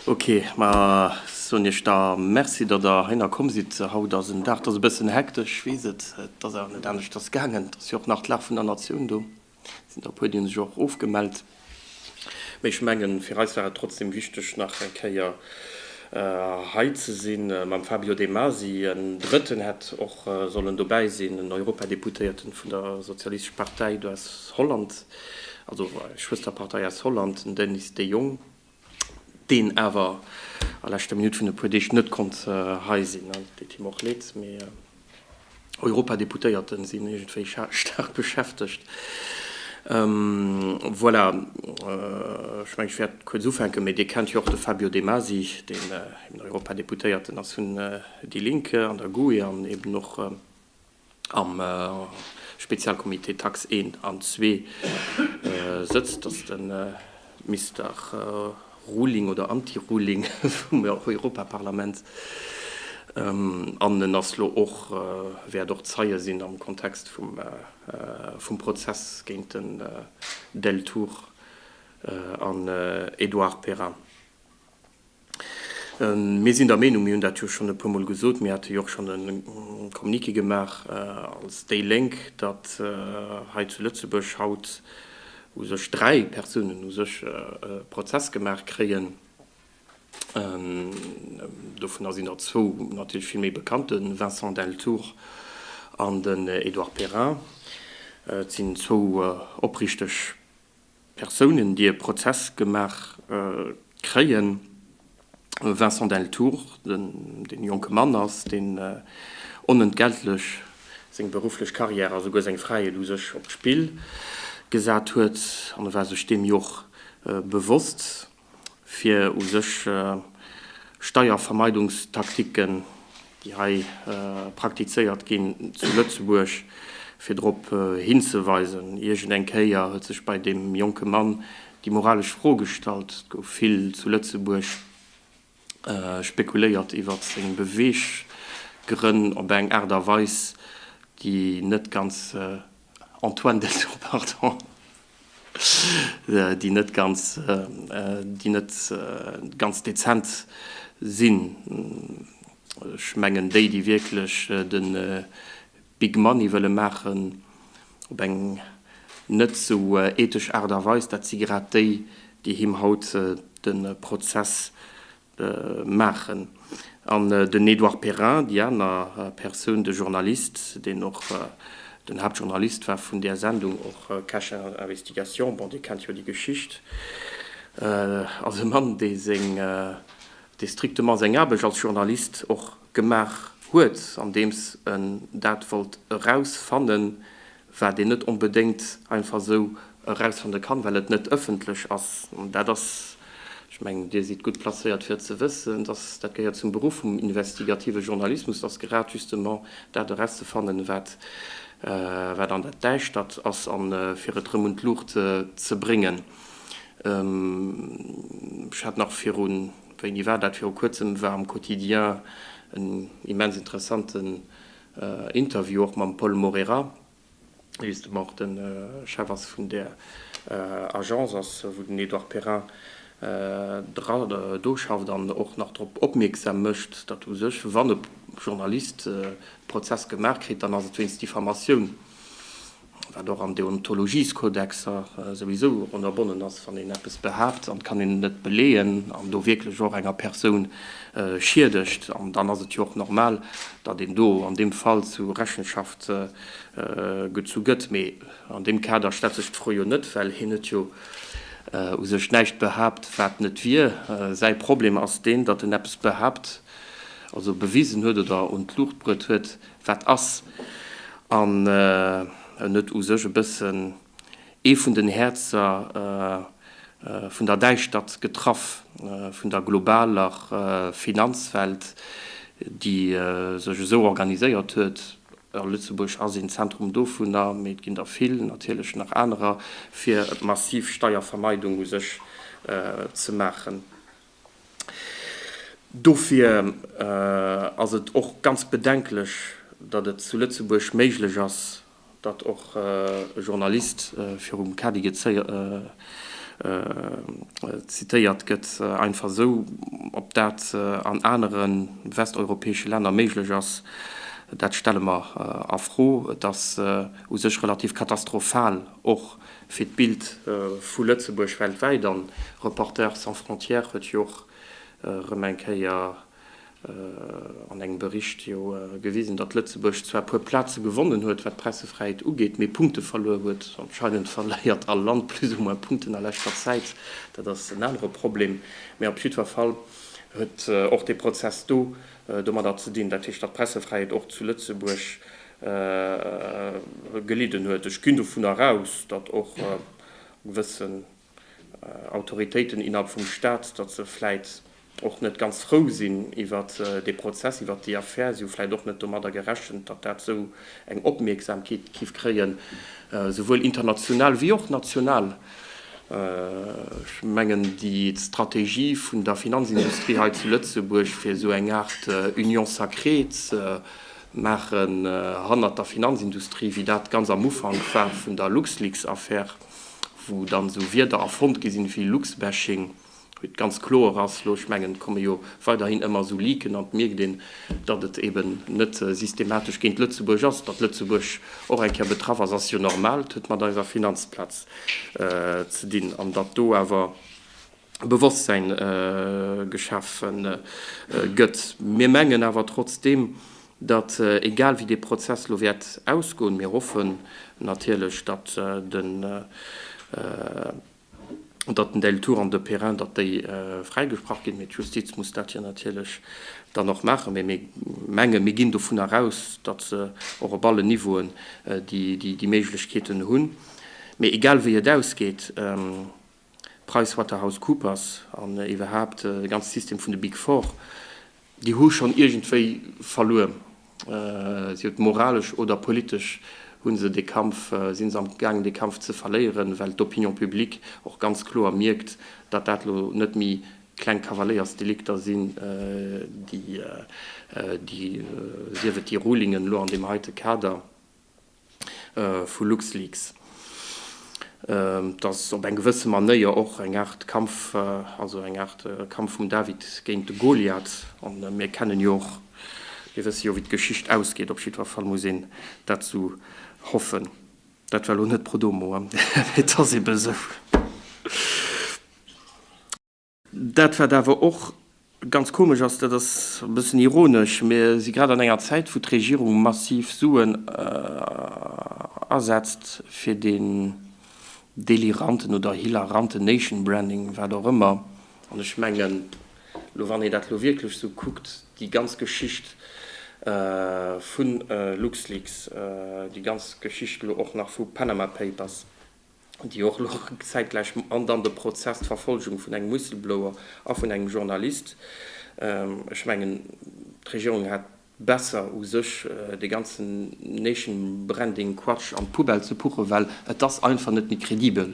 Ok, ma soen Iech da Merci, datt Der heihinner komm sidd. Haut ass en Dag, et ass e bëssen hektesch, ech weess et, et ass awer net aneschters gaangen. Et ass jo och nach d'Lag vun der Natioun do. Et sinn der e puer, déi hu sech och ofgemellt. Mee ech mengen, fir eis war et trotzdem wichteg, nach eng Kéier hei ze sinn mam Fabio De Masi. En Drëtten hätt och sollen dobäi sinn, en Europadeputéierten vun der Sozialistesch Partei do aus Holland, also Schwësterpartei aus Holland, den Dennis de Jong, deen awer a leschter Minutt vun e puer Deeg net konnt hei sinn. Dat deet him och leed, mee. Europadeputéierten sinn iergendwéi staark beschäftegt. Voilà, ech mengen, ech wäert kuerz ufänken, mee Dir kennt jo och de Fabio De Masi, deen eben Europadeputéierten ass vun déi Linke an der GUE an eben och am Spezialcomité Taxe 1 an 2 sëtzt. Ass de Mister Ruling oder Anti-Ruling vum Europaparlament an en ass lo och, wäert och Zeie sinn am Kontext vum Prozess géint den Deltour an Edouard Perrin. Mir sinn der Meenung, mir hunn dat jo schonn e puermol gesot, mir hate jo och schonn e Communiqué gemaach als déi Lénk, datt hei zu Lëtzebuerg haut u sech 3 Persounen u sech e Prozess gemaach kréien. Dovunner sinn der zwou natierlech vill méi bekannt, de Vincent Deltour an den Edouard Perrin. Et sinn zwou opriichteg Persounen, déi e Prozess gemaach kréien. Vincent Deltour, deen e jonke Mann ass, deen onentgeltlech seng berufflech Karriär a souguer seng Fräiheet u sech op d'Spill gesat huet, an e war sech deem jo och bewosst, fir u sech Steiervermeidungstaktiken, déi hei praktizéiert ginn zu Lëtzebuerg, fir drop hinzeweisen. Iergend eng Kéier huet sech bei deem jonke Mann déi moralesch Fro gestallt, et gouf vill zu Lëtzebuerg spekuléiert iwwer seng Beweeggrënn op eng Aart a Weis, déi net ganz, Antoine Deltour, pardon. déi net ganz, déi net ganz dezent sinn. Ech mengen, déi, déi wierklech de Big Money wëlle maachen op eng net esou ethesch Aart a Weis, dat si grad déi, déi him haut de Prozess maachen. An den Edouard Perrin, déi aner Persoun, de Journalist, deen och den Haaptjournalist war vun där Sendung, och Cash Investigation, bon, Dir kennt jo déi Geschicht, ass e Mann, dee seng, dee strictement seng Aarbecht als Journalist och gemaach huet, andeems en dat wollt erausfannen, wat een net onbedéngt einfach esou erausfanne kann, well et net ëffentlech ass. An dat ass, ech mengen, Dir sidd gutt placéiert fir et ze wëssen, dass dat gehéiert zum Beruff vum investigative Journalismus, dass grad justement dat erauszefannen, wat wat an der Däischtert ass, a fir et erëm un d'Luucht ze bréngen. Ech hat nach virun, wéini war dat, viru Kuerzem war am Quotidien en immens interessanten Interview och mam Paul Moreira, dee justement och de Chef ass vun där Agence ass, wou den Edouard Perrin dra do schafft an och nach drop opmierksam mécht, datt u sech, wann e Journalist e Prozess gemaach kritt, dann ass et wéinst Diffamatioun. Wat och am Deontologieskodexer souwisou ënnerbonnen ass, wann een eppes behaapt an et kann een et net beleeën an do wierklech och enger Persoun schiedegt. An dann ass et jo och normal, datt een do an deem Fall zu Rechenschaft gezu gëtt. Mee an deem Kader stellt sech d'Fro jo net, well hien huet jo u sech näischt behaapt, wat net wier. Säi Problem ass deen, datt en eppes behaapt, also bewisen huet oder un d'Luucht bruet huet, wat ass, an en huet u sech e bëssen ee vun den Häerzer vun der Däischtert getraff, vun der globaler Finanzwelt, déi sech esou organiséiert huet, a Lëtzebuerg ass een Zentrum dovunner, mee et ginn der vill natierlech nach anerer, fir massiv Steiervermeidung u sech ze maachen. Dofir ass et och ganz bedenklech, datt et zu Lëtzebuerg méiglech ass, datt och e Journalist virum Kadi. Zitéiert gëtt, einfach esou. Ob dat an anere westeuropäesche Länner méiglech ass, dat stelle mer a Fro. Et ass u sech relativ katastrophal och fir d'Bild vu Lëtzebuerg weltwäit. An Reporters sans frontières huet jo och erëm eng Kéier an engem Bericht jo gewisen, datt Lëtzebuerg zwar e puer Plaze gewonnen huet, wat d'Pressefräiheet ugeet, mee Punkte verluer huet. Anscheinend verléiert all Land plus ou moins Punkten a leschter Zäit. Dat ass en anere Problem. Mee op jiddwer Fall huet och dee Prozess do domadder ze dinn. Dat heescht, datt d'Pressefräiheet och zu Lëtzebuerg gelidden huet. Ech ginn dovunner aus, datt och gewëssen Autoritéiten innerhalb vum Staat, datt se vläit och net ganz frou sinn iwwert dee Prozess, iwwert déi Affär. Si hu vläit och net domadder gerechent, datt dat esou eng Opmierksamkeet giff kréien, souwuel international wéi och national. Ech mengen, déi Strategie vun der Finanzindustrie hei zu Lëtzebuerg, fir esou eng Aart Union sacrée ze maachen hannert der Finanzindustrie, wéi dat ganz am Ufank war vun der LuxLeaks-Affär, wou dann esou Wierder erfonnt gi sinn wéi Luxbashing, wou et ganz kloer ass elo, ech mengen, et komme jo weiderhin ëmmer esou Leaken an et mierkt een, datt et eben net systematesch géint Lëtzebuerg ass. Datt Lëtzebuerg och eng Kéier betraff ass, ass jo normal, et huet mat eiser Finanzplaz ze dinn an datt do awer Bewosstsäin geschafe gëtt. Mir mengen awer trotzdeem, datt egal wéi dee Prozess elo wäert ausgoen, mir hoffen natierlech, datt den, datt den Deltour an de Perrin, datt déi fräigesprach ginn, mee d'Justiz muss dat jo natierlech dann och maachen, mee mir mengen, mir ginn dovunner aus, datt se och op allen Niveauen déi Méiglechkeeten hunn. Mee egal wéi et ausgeet, PricewaterhouseCoopers an iwwerhaapt de ganze System vun de Big Four, déi hu schonn iergendwéi verluer. Si huet moralesch oder politesch hu se dee Kampf, si se am gaangen dee Kampf ze verléieren, well d'Opinion publique och ganz kloer mierkt, datt dat elo net méi kleng Kavaléiersdelikter sinn, déi, déi, sief et déi Rulingen elo an deem heite Kader. vu LuxLeaks. Et ass op eng gewësse Manéier och eng Aart Kampf, also eng Aart Kampf vum David géint de Goliath. An mir kennen jo och, mir wësse jo wéi d'Geschicht ausgeet. Op jiddwer Fall muss een dat sou hoffen. Dat war elo net pro domo, mee et ass ebe sou. Dat wat awer och ganz komesch ass, dat ass e bëssen ironesch, mir si grad an enger Zäit, wou d'Regierung massiv Suen asetzt fir deen deliranten oder hilaranten Nation Branding, wat och ëmmer. An ech mengen, elo wann een dat elo wierklech esou kuckt, déi ganz Geschicht vu LuxLeaks, déi ganz Geschicht elo och nach vu Panama Papers, déi och elo zäitgläich an dann de Prozess, d'Verfolgung vun engem Whistleblower a vun engem Journalist. Ech mengen, d'Regierung hätt besser u sech dee ganzen Nation Branding Quatsch an d'Poubelle ze puchen, well et ass einfach net méi kredibel.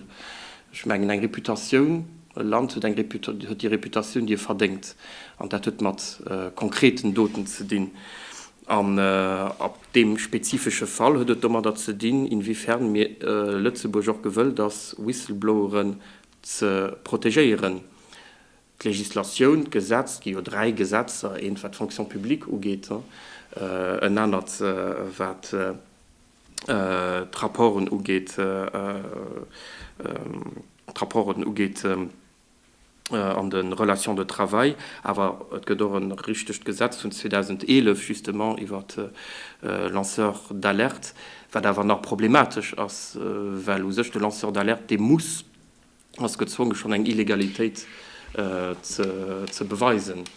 Ech mengen, eng Reputatioun, e Land huet eng huet déi Reputatioun, déi e verdéngt, an dat huet mat konkreten Doten ze dinn. An op deem spezifesche Fall huet et domadder ze dinn, inwiefern mir, Lëtzebuerg och gewëllt ass, Whistlebloweren ze protegéieren. D'Législatioun, d'Gesetz, et gi jo dräi Gesetzer, eent wat d'Fonction publique ugeet, en anert wat d'Rapporten ugeet, d'Rapporten ugeet, an de Relations de travail, awer et gëtt och e richtegt Gesetz vun 2011 justement iwwer Lanceurs d'alerte, wat awer nach problematesch ass, well u sech de Lanceur d'alerte, dee muss, ass gezwonge schonn eng Illegalitéit ze beweisen.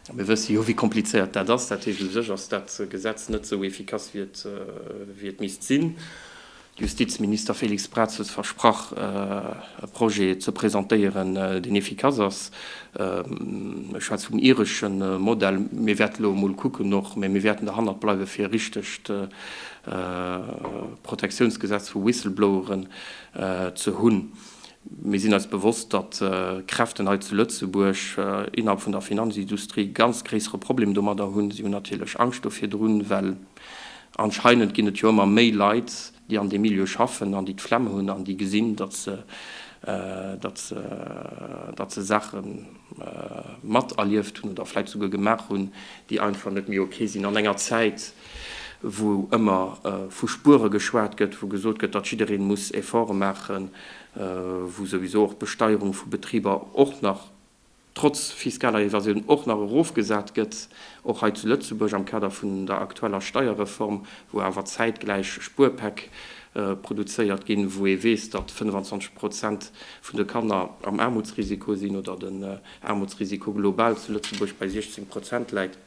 A mir wësse jo, wéi komplizéiert dat ass. Dat heescht, u sech ass dat Gesetz net esou efficace, wéi et misst sinn. Justizminister Félix Braz huet versprach, e Projet ze presentéieren, deen efficace ass. Ech schwätze vum iresche Modell. Mir wäerten elo emol kucken och, mä mir wäerten derhannert bleiwe fir e richtegt Protektiounsgesetz vu Whistlebloweren ze hunn. Mir sinn eis bewosst, datt Kräften hei zu Lëtzebuerg innerhalb vun der Finanzindustrie ganz gréissere Problem domadder hunn. Si hunn natierlech Angscht do virdrun, well Anscheinend ginn et jo ëmmer méi Leit, déi an deem Milieu schaffen an déi d'Flemm hunn an déi gesinn, datt se. datt se, datt se Saache materlieft hunn oder vläicht souguer gemaach hunn, déi einfach net méi ok sinn an enger Zäit, wou ëmmer vu Spuere geschwat gëtt, wou gesot gëtt, datt jidderee muss Efforte maachen, wou souwisou och d'Besteierung vu Betriber och nach trotz fiskaler Evasioun och nach erofgesat gëtt, och hei zu Lëtzebuerg am Kader vun der aktueller Steierreform, wou awer zäitgläich Spuerpäck produzéiert ginn, wou ee weess, datt 25 Prozent vun de Kanner am Aarmutsrisiko sinn oder den Aarmutsrisiko global zu Lëtzebuerg bei 16 Prozent läit.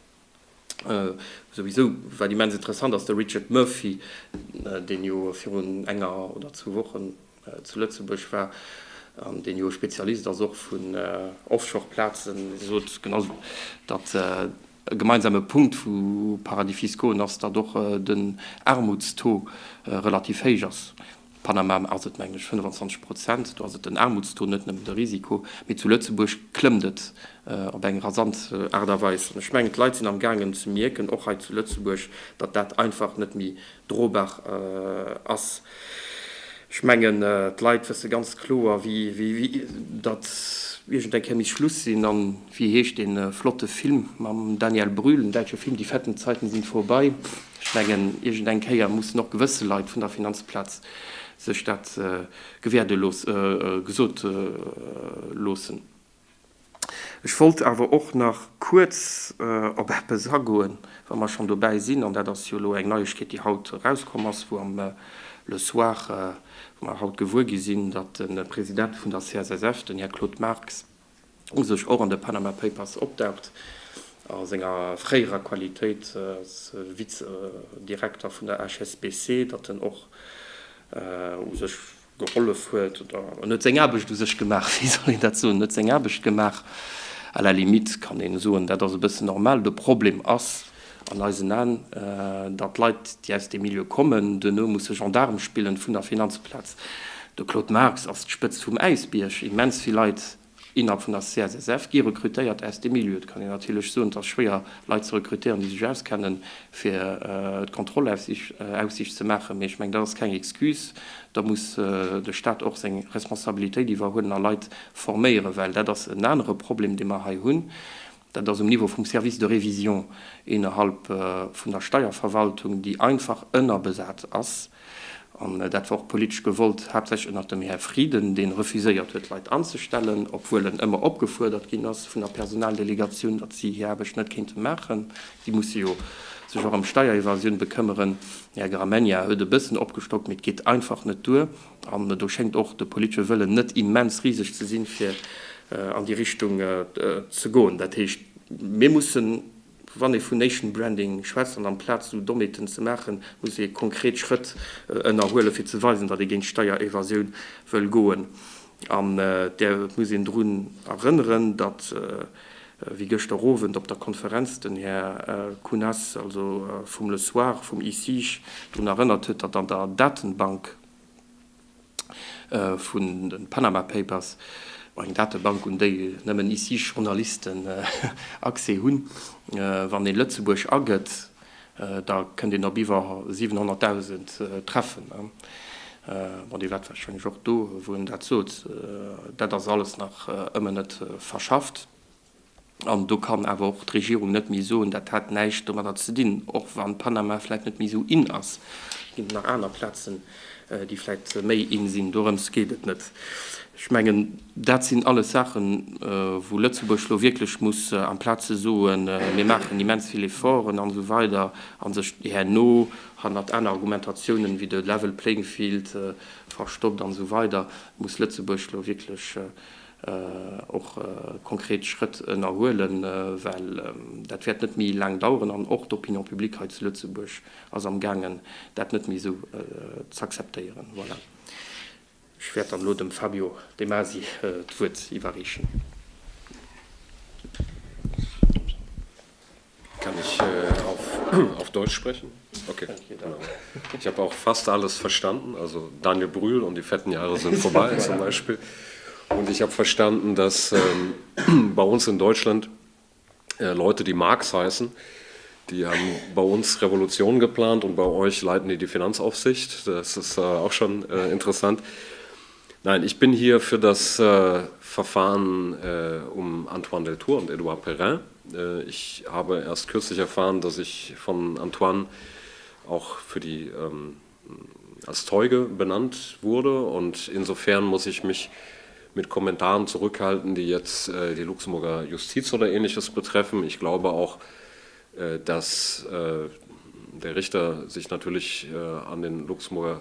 Souwisou, wat immens interessant ass, de Richard Murphy, deen jo virun enger oder zwou Wochen zu Lëtzebuerg war an deen jo e Spezialist ass och vun Offshore-Plazen, sot genau, datt e gemeinsame Punkt vu Paradis fiscauxen ass, datt och den Aarmutstaux relativ héich ass. Panama ass et, mengen ech, 25 Prozent. Do ass et den Aarmutstaux, net nëmmen de Risiko. Mee zu Lëtzebuerg klëmmt et op eng rasant Aart a Weis. An ech mengen, d'Leit sinn amgaangen ze mierken, och hei zu Lëtzebuerg, datt dat einfach net méi drobar ass. Ech mengen, d'Leit wësse ganz kloer, wéi, datt iergendeng Kéier misst Schluss sinn. An wéi heescht dee flotte Film mam Daniel Brühl, en däitsche Film, Die fetten Zeiten sind vorbei. Ech mengen, iergend eng Kéier mussen och gewësse Leit vun der Finanzplaz sech dat gewäerde looss, gesot loossen. Ech wollt awer och nach kuerz op eppes agoen, wa mer schonn dobäi sinn, an dat ass jo elo eng Neiegkeet, déi haut erauskomm ass, wou am Le Soir, wou mer haut gewuer gi sinn, datt de President vun der CSSF, den Här Claude Marx, u sech och an de Panama Papers opdaucht, a senger fréierer Qualitéit als Vize-Direkter vun der HSBC, datt en och u sech gehollef huet, oder en huet seng Aarbecht u sech gemaach, wéi soll een dat soen, en huet seng Aarbecht gemaach. À la limite kann een soen, dat ass e bëssen normal. De Problem ass an eisen Aen, datt Leit, déi aus deem Milieu kommen, duerno musse Gendaarm spillen vun der Finanzplaz. De Claude Marx ass d'Spëtzt vum Äisbierg. Immens vill Leit innerhalb vun der CSSF gi rekrutéiert aus deem Milieu. Et kann een natierlech soen, et ass schwéier, Leit ze rekrutéieren, déi sech auskennen, fir d'Kontrollaufsicht ze maachen. Mee ech mengen, dat ass keng Excuse. Da muss de Stat och seng Responsabilitéit iwwerhuelen a Leit forméieren, well dat ass en anere Problem, dee mer hei hunn. Dat ass um Niveau vum Service de révision innerhalb vun der Steierverwaltung, déi einfach ënnerbesat ass. An dat war och politesch gewollt, haaptsächlech ënnert dem Här Frieden, dee refuséiert huet, Leit anzestellen, obwuel en ëmmer opgefuerdert ginn ass vun der Personaldelegatioun, datt si hir Aarbecht net kéinte maachen. Si musse jo sech och ëm Steierevasioun bekëmmeren. Den Här Gramegna huet e bëssen opgestockt, mee et geet einfach net duer. An do schéngt och de politesche Wëllen net immens riseg ze sinn, fir an déi Richtung ze goen. Dat heescht, mir mussen, wann ee vun Nation Branding schwätzt, an amplaz esou Dommheeten ze maachen, muss ee konkret Schrëtt ënnerhuelen, fir ze weisen, datt ee géint d'Steierevasioun wëll goen. An et muss een drun erënneren, datt, wéi gëschter Owend op der Konferenz den Här Kunas, also vum Le Soir, vum ICIJ, drun erënnert huet, datt an der Datenbank vun de Panama Papers, eng Datebank, un déi nëmmen ICIJ-Journalisten Accès hunn, wann ee Lëtzebuerg agëtt, Da kënnt een op iwwer 700.000 Treffen. Bon, Dir waart warscheinlech och do, wou en dat sot. Dat ass alles nach ëmmer net verschafft. An do kann awer och d'Regierung net méi soen, dat hätt näischt domadder ze dinn, och wann Panama vläicht net méi esou in ass. Et ginn nach aner Plazen, déi vläicht méi in sinn. Dorëms geet et net. Ech mengen, dat sinn alles Saachen, wou Lëtzebuerg elo wierklech muss, amplaz ze soen, mir maachen immens vill Efforten an esou weider a sech herno hannert aner Argumentatiounen wéi de level playing field verstoppt an esou weider, muss Lëtzebuerg elo wierklech och konkret Schrëtt ënnerhuelen, well dat wäert net méi laang daueren an och d'Opinion publique hei zu Lëtzebuerg ass amgaangen, dat net méi esou z'akzeptéieren. Voilà. Ech wäert dann elo dem Fabio De Masi d'Wuert iwwerreechen. Kann ich auf, auf Deutsch sprechen? Okay. Ich habe auch fast alles verstanden. Also Daniel Brühl und die fetten Jahre sind vorbei zum Beispiel. Und ich habe verstanden, dass ähm, bei uns in Deutschland äh, Leute, die Marx heißen, die haben bei uns Revolution geplant und bei euch leiten die die Finanzaufsicht. Das ist äh, auch schon äh, interessant. Nein, ich bin hier für das äh, Verfahren äh, um Antoine Deltour und Edouard Perrin. Äh, ich habe erst kürzlich erfahren, dass ich von Antoine auch für die ähm, als Zeuge benannt wurde und insofern muss ich mich mit Kommentaren zurückhalten, die jetzt äh, die Luxemburger Justiz oder ähnliches betreffen. Ich glaube auch, äh, dass äh, der Richter sich natürlich äh, an den Luxemburger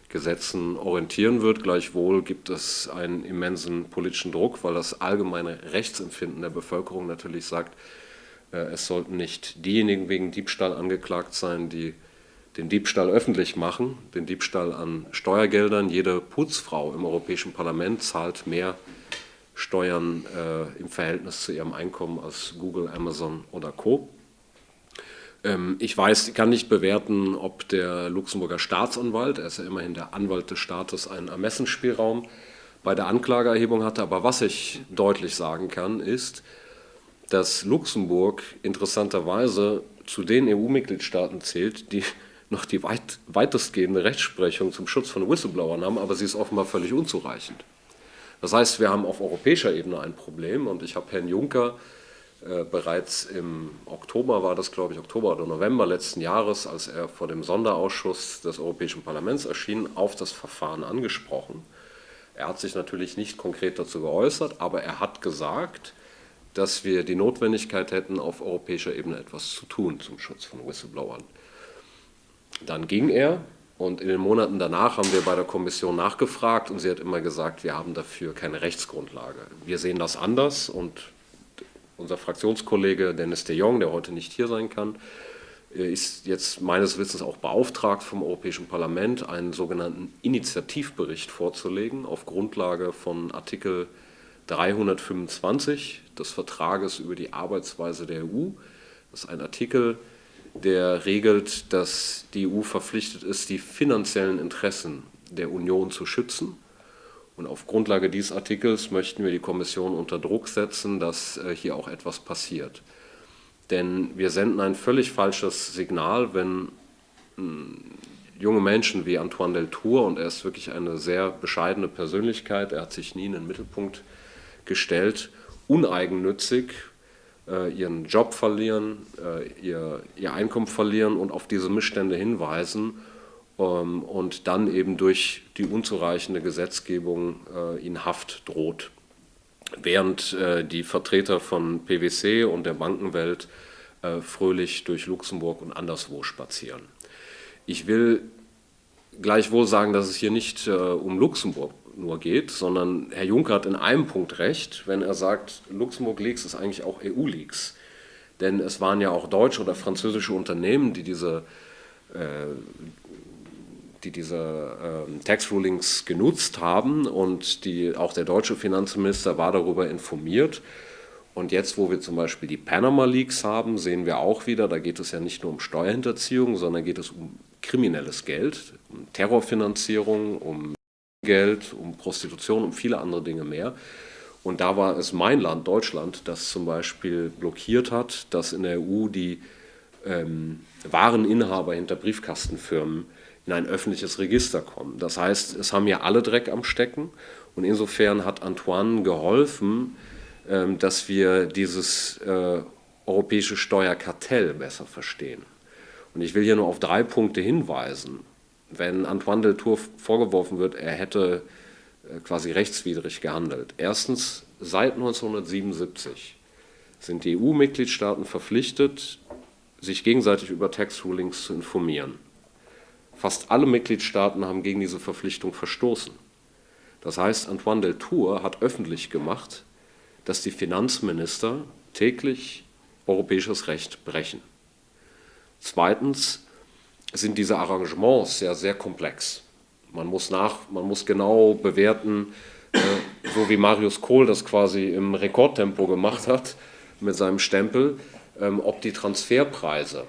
Gesetzen orientieren wird. Gleichwohl gibt es einen immensen politischen Druck, weil das allgemeine Rechtsempfinden der Bevölkerung natürlich sagt, äh, es sollten nicht diejenigen wegen Diebstahl angeklagt sein, die den Diebstahl öffentlich machen, den Diebstahl an Steuergeldern. Jede Putzfrau im Europäischen Parlament zahlt mehr Steuern äh, im Verhältnis zu ihrem Einkommen als Google, Amazon oder Co. Ähm, ich weiß, ich kann nicht bewerten, ob der Luxemburger Staatsanwalt, er ist ja immerhin der Anwalt des Staates, einen Ermessensspielraum bei der Anklageerhebung hatte. Aber was ich deutlich sagen kann, ist, dass Luxemburg interessanterweise zu den EU-Mitgliedstaaten zählt, die noch die weit, weitestgehende Rechtsprechung zum Schutz von Whistleblowern haben, aber sie ist offenbar völlig unzureichend. Das heißt, wir haben auf europäischer Ebene ein Problem und ich habe Herrn Juncker äh, bereits im Oktober war das, glaube ich, Oktober oder November letzten Jahres, als er vor dem Sonderausschuss des Europäischen Parlaments erschien, auf das Verfahren angesprochen. Er hat sich natürlich nicht konkret dazu geäußert, aber er hat gesagt, dass wir die Notwendigkeit hätten, auf europäischer Ebene etwas zu tun zum Schutz von Whistleblowern. Dann ging er und in den Monaten danach haben wir bei der Kommission nachgefragt und sie hat immer gesagt, wir haben dafür keine Rechtsgrundlage. Wir sehen das anders und unser Fraktionskollege Dennis de Jong, der heute nicht hier sein kann, äh, ist jetzt meines Wissens auch beauftragt vom Europäischen Parlament, einen sogenannten Initiativbericht vorzulegen auf Grundlage von Artikel 325 des Vertrages über die Arbeitsweise der EU. Das ist ein Artikel, der regelt, dass die EU verpflichtet ist, die finanziellen Interessen der Union zu schützen. Und auf Grundlage dieses Artikels möchten wir die Kommission unter Druck setzen, dass äh, hier auch etwas passiert. Denn wir senden ein völlig falsches Signal, wenn hm, junge Menschen wie Antoine Deltour, und er ist wirklich eine sehr bescheidene Persönlichkeit, er hat sich nie in den Mittelpunkt gestellt, uneigennützig äh, ihren Job verlieren, äh, ihr, ihr Einkommen verlieren und auf diese Missstände hinweisen ähm, und dann eben durch die unzureichende Gesetzgebung äh, in Haft droht. Während äh, die Vertreter von PwC und der Bankenwelt äh, fröhlich durch Luxemburg und anderswo spazieren. Ich will gleichwohl sagen, dass es hier nicht äh, um Luxemburg nur geht, sondern Herr Juncker hat in einem Punkt recht, wenn er sagt, Luxemburg Leaks ist eigentlich auch EU Leaks. Denn es waren ja auch deutsche oder französische Unternehmen, die diese, äh, die diese äh, Tax Rulings genutzt haben und die, auch der deutsche Finanzminister war darüber informiert. Und jetzt, wo wir zum Beispiel die Panama Leaks haben, sehen wir auch wieder, da geht es ja nicht nur um Steuerhinterziehung, sondern geht es um kriminelles Geld, um Terrorfinanzierung, um Geld, um Prostitution, um viele andere Dinge mehr. Und da war es mein Land, Deutschland, das zum Beispiel blockiert hat, dass in der EU die ähm, wahren Inhaber hinter Briefkastenfirmen in ein öffentliches Register kommen. Das heißt, es haben ja alle Dreck am Stecken. Und insofern hat Antoine geholfen, ähm, dass wir dieses äh, europäische Steuerkartell besser verstehen. Und ich will hier nur auf drei Punkte hinweisen. Wenn Antoine Deltour vorgeworfen wird, er hätte äh, quasi rechtswidrig gehandelt. Erstens, seit 1977 sind die EU-Mitgliedstaaten verpflichtet, sich gegenseitig über Tax Rulings zu informieren. Fast alle Mitgliedstaaten haben gegen diese Verpflichtung verstoßen. Das heißt, Antoine Deltour hat öffentlich gemacht, dass die Finanzminister täglich europäisches Recht brechen. Zweitens sind diese Arrangements ja sehr komplex. Man muss, nach, man muss genau bewerten, äh, so wie Marius Kohl das quasi im Rekordtempo gemacht hat mit seinem Stempel, ähm, ob die Transferpreise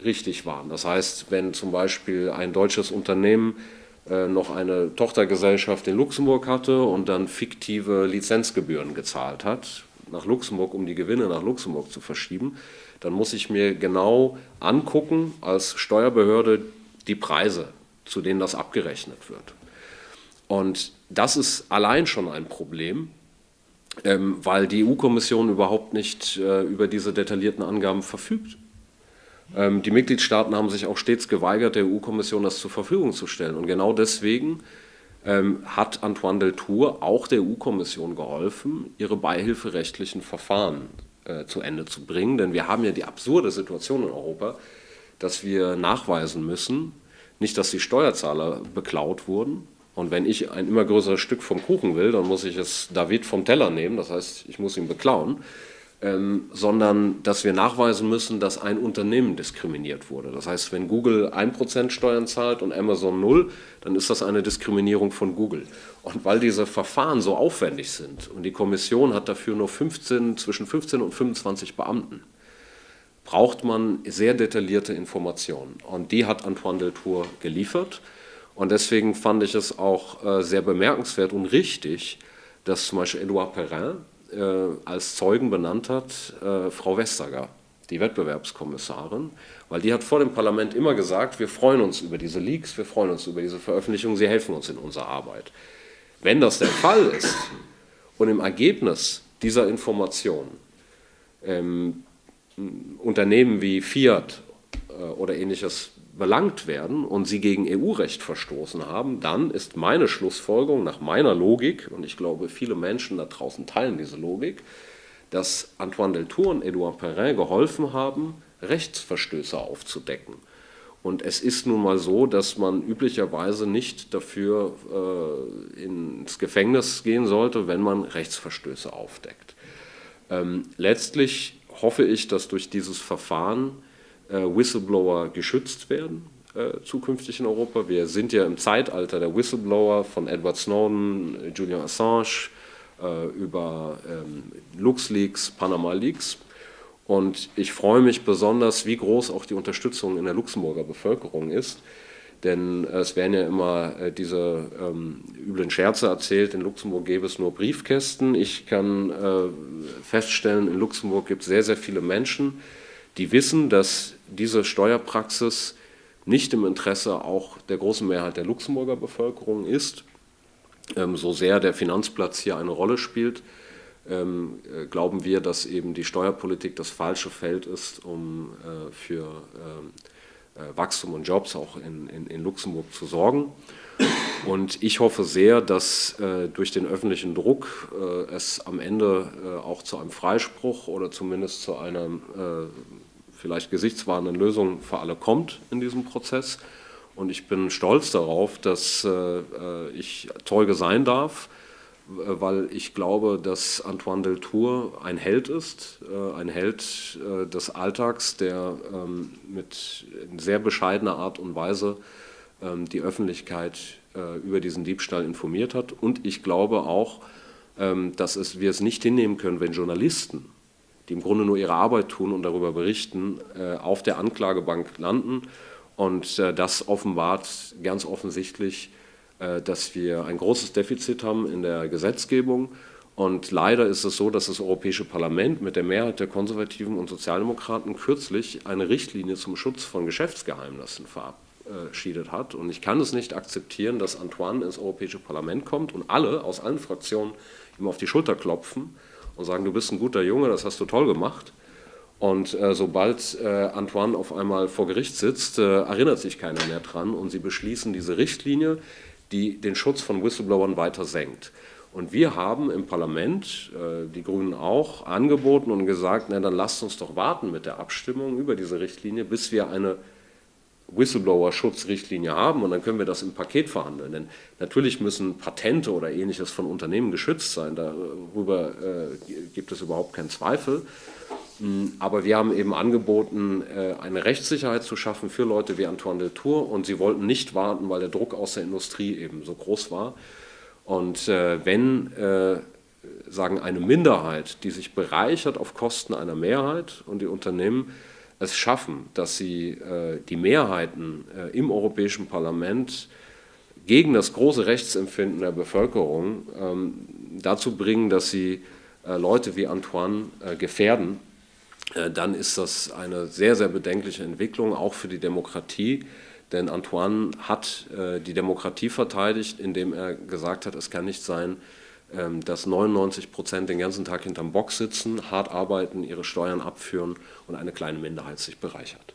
richtig waren. Das heißt, wenn zum Beispiel ein deutsches Unternehmen äh, noch eine Tochtergesellschaft in Luxemburg hatte und dann fiktive Lizenzgebühren gezahlt hat nach Luxemburg, um die Gewinne nach Luxemburg zu verschieben, dann muss ich mir genau angucken als Steuerbehörde die Preise, zu denen das abgerechnet wird. Und das ist allein schon ein Problem, ähm, weil die EU-Kommission überhaupt nicht äh, über diese detaillierten Angaben verfügt. Ähm, die Mitgliedstaaten haben sich auch stets geweigert, der EU-Kommission das zur Verfügung zu stellen. Und genau deswegen ähm, hat Antoine Deltour auch der EU-Kommission geholfen, ihre beihilferechtlichen Verfahren äh, zu Ende zu bringen. Denn wir haben ja die absurde Situation in Europa, dass wir nachweisen müssen, nicht, dass die Steuerzahler beklaut wurden. Und wenn ich ein immer größeres Stück vom Kuchen will, dann muss ich es David vom Teller nehmen, das heißt, ich muss ihn beklauen ähm, sondern dass wir nachweisen müssen, dass ein Unternehmen diskriminiert wurde. Das heißt, wenn Google 1% Steuern zahlt und Amazon 0, dann ist das eine Diskriminierung von Google. Und weil diese Verfahren so aufwendig sind und die Kommission hat dafür nur 15, zwischen 15 und 25 Beamten, braucht man sehr detaillierte Informationen. Und die hat Antoine Deltour geliefert. Und deswegen fand ich es auch äh, sehr bemerkenswert und richtig, dass zum Beispiel Edouard Perrin, äh, als Zeugen benannt hat, äh, Frau Vestager, die Wettbewerbskommissarin, weil die hat vor dem Parlament immer gesagt, wir freuen uns über diese Leaks, wir freuen uns über diese Veröffentlichung, sie helfen uns in unserer Arbeit. Wenn das der Fall ist und im Ergebnis dieser Information ähm, Unternehmen wie Fiat äh, oder ähnliches belangt werden und sie gegen EU-Recht verstoßen haben, dann ist meine Schlussfolgerung nach meiner Logik, und ich glaube, viele Menschen da draußen teilen diese Logik, dass Antoine Deltour und Edouard Perrin geholfen haben, Rechtsverstöße aufzudecken. Und es ist nun mal so, dass man üblicherweise nicht dafür äh, ins Gefängnis gehen sollte, wenn man Rechtsverstöße aufdeckt. Ähm, letztlich hoffe ich, dass durch dieses Verfahren äh, Whistleblower geschützt werden äh, zukünftig in Europa. Wir sind ja im Zeitalter der Whistleblower von Edward Snowden, Julian Assange äh, über ähm, LuxLeaks, Panama Leaks. Und ich freue mich besonders, wie groß auch die Unterstützung in der Luxemburger Bevölkerung ist. Denn es werden ja immer äh, diese ähm, üblen Scherze erzählt, in Luxemburg gäbe es nur Briefkästen. Ich kann äh, feststellen, in Luxemburg gibt es sehr, sehr viele Menschen, die wissen, dass diese Steuerpraxis nicht im Interesse auch der großen Mehrheit der Luxemburger Bevölkerung ist. Ähm, so sehr der Finanzplatz hier eine Rolle spielt, ähm, äh, glauben wir, dass eben die Steuerpolitik das falsche Feld ist, um äh, für ähm, äh, Wachstum und Jobs auch in, in, in Luxemburg zu sorgen. Und ich hoffe sehr, dass äh, durch den öffentlichen Druck äh, es am Ende äh, auch zu einem Freispruch oder zumindest zu einer äh, vielleicht gesichtswahrenden Lösung für alle kommt in diesem Prozess. Und ich bin stolz darauf, dass äh, äh ich Zeuge sein darf, äh, weil ich glaube, dass Antoine Deltour ein Held ist, äh, ein Held äh, des Alltags, der ähm, mit sehr bescheidener Art und Weise ähm, die Öffentlichkeit äh, über diesen Diebstahl informiert hat. Und ich glaube auch, ähm, dass es, wir es nicht hinnehmen können, wenn Journalisten, die im Grunde nur ihre Arbeit tun und darüber berichten, äh, auf der Anklagebank landen. Und äh, das offenbart ganz offensichtlich, äh, dass wir ein großes Defizit haben in der Gesetzgebung. Und leider ist es so, dass das Europäische Parlament mit der Mehrheit der Konservativen und Sozialdemokraten kürzlich eine Richtlinie zum Schutz von Geschäftsgeheimnissen verabschiedet hat. Und ich kann es nicht akzeptieren, dass Antoine ins Europäische Parlament kommt und alle aus allen Fraktionen ihm auf die Schulter klopfen und sagen, du bist ein guter Junge, das hast du toll gemacht. Und äh, sobald äh, Antoine auf einmal vor Gericht sitzt, äh, erinnert sich keiner mehr dran und sie beschließen diese Richtlinie, die den Schutz von Whistleblowern weiter senkt. Und wir haben im Parlament, äh, die Grünen auch, angeboten und gesagt, na, dann lasst uns doch warten mit der Abstimmung über diese Richtlinie, bis wir eine Whistleblower-Schutzrichtlinie haben und dann können wir das im Paket verhandeln. Denn natürlich müssen Patente oder ähnliches von Unternehmen geschützt sein, darüber äh, gibt es überhaupt keinen Zweifel. Hm, aber wir haben eben angeboten, äh, eine Rechtssicherheit zu schaffen für Leute wie Antoine Deltour und sie wollten nicht warten, weil der Druck aus der Industrie eben so groß war. Und äh, wenn äh, sagen eine Minderheit, die sich bereichert auf Kosten einer Mehrheit und die Unternehmen es schaffen, dass sie äh, die Mehrheiten äh, im Europäischen Parlament gegen das große Rechtsempfinden der Bevölkerung ähm, dazu bringen, dass sie äh, Leute wie Antoine äh, gefährden, äh, dann ist das eine sehr, sehr bedenkliche Entwicklung, auch für die Demokratie. Denn Antoine hat äh, die Demokratie verteidigt, indem er gesagt hat, es kann nicht sein, ähm, dass 99 Prozent den ganzen Tag hinterm Bock sitzen, hart arbeiten, ihre Steuern abführen und eine kleine Minderheit sich bereichert.